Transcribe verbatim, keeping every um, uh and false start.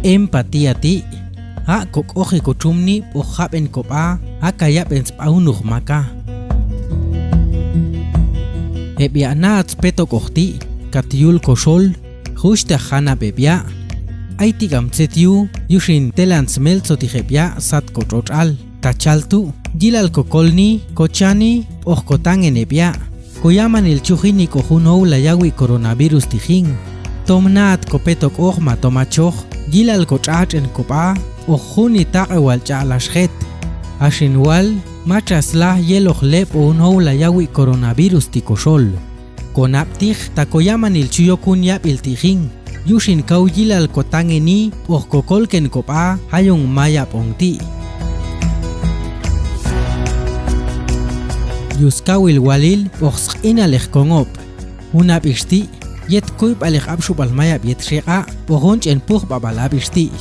Empatía ti', a' ko k'oji ko chumni' b'oh ja'ben ko b'a, a' ka ya'ben sb'aunoj maka. Heb' ya' na'at spetok'oj ti', ka tiyul ko xol, juxta janab heb' ya'. Ay ti' kamtset yu, yuxin telan smeltso ti' heb' ya' sat ko ch'och'al. Tachal tu', yilal ko kolni, ko chani, b'oh ko tangen heb' ya'. Ko yamanil chujin ni k'o jun houla yawi' coronavirus ti' jin. Tom na'at ko petok'oj ma tom achoj, yilal ko ch'ach'en ko b'a, b'oh jun ni taq'e wal ch'a'lax jet. Axin wal, machas la yeloj lep o jun houla yawi' coronavirus ti' ko xol. Ko nab'tij ta ko yamanil chuyokun yab'il ti' jin. Yuxin kau yilal ko tangen ni, b'oh ko kolken ko b'a, jayong mayab ong ti'. Yuskawil walil, b'oh sq'inalej ko ngob'. Jun ab'ix ti', yet kuyb'alej ab'xub'al mayab yet xeq'a', b'oh jun ch'en pujb'ab'al ab'ix ti'.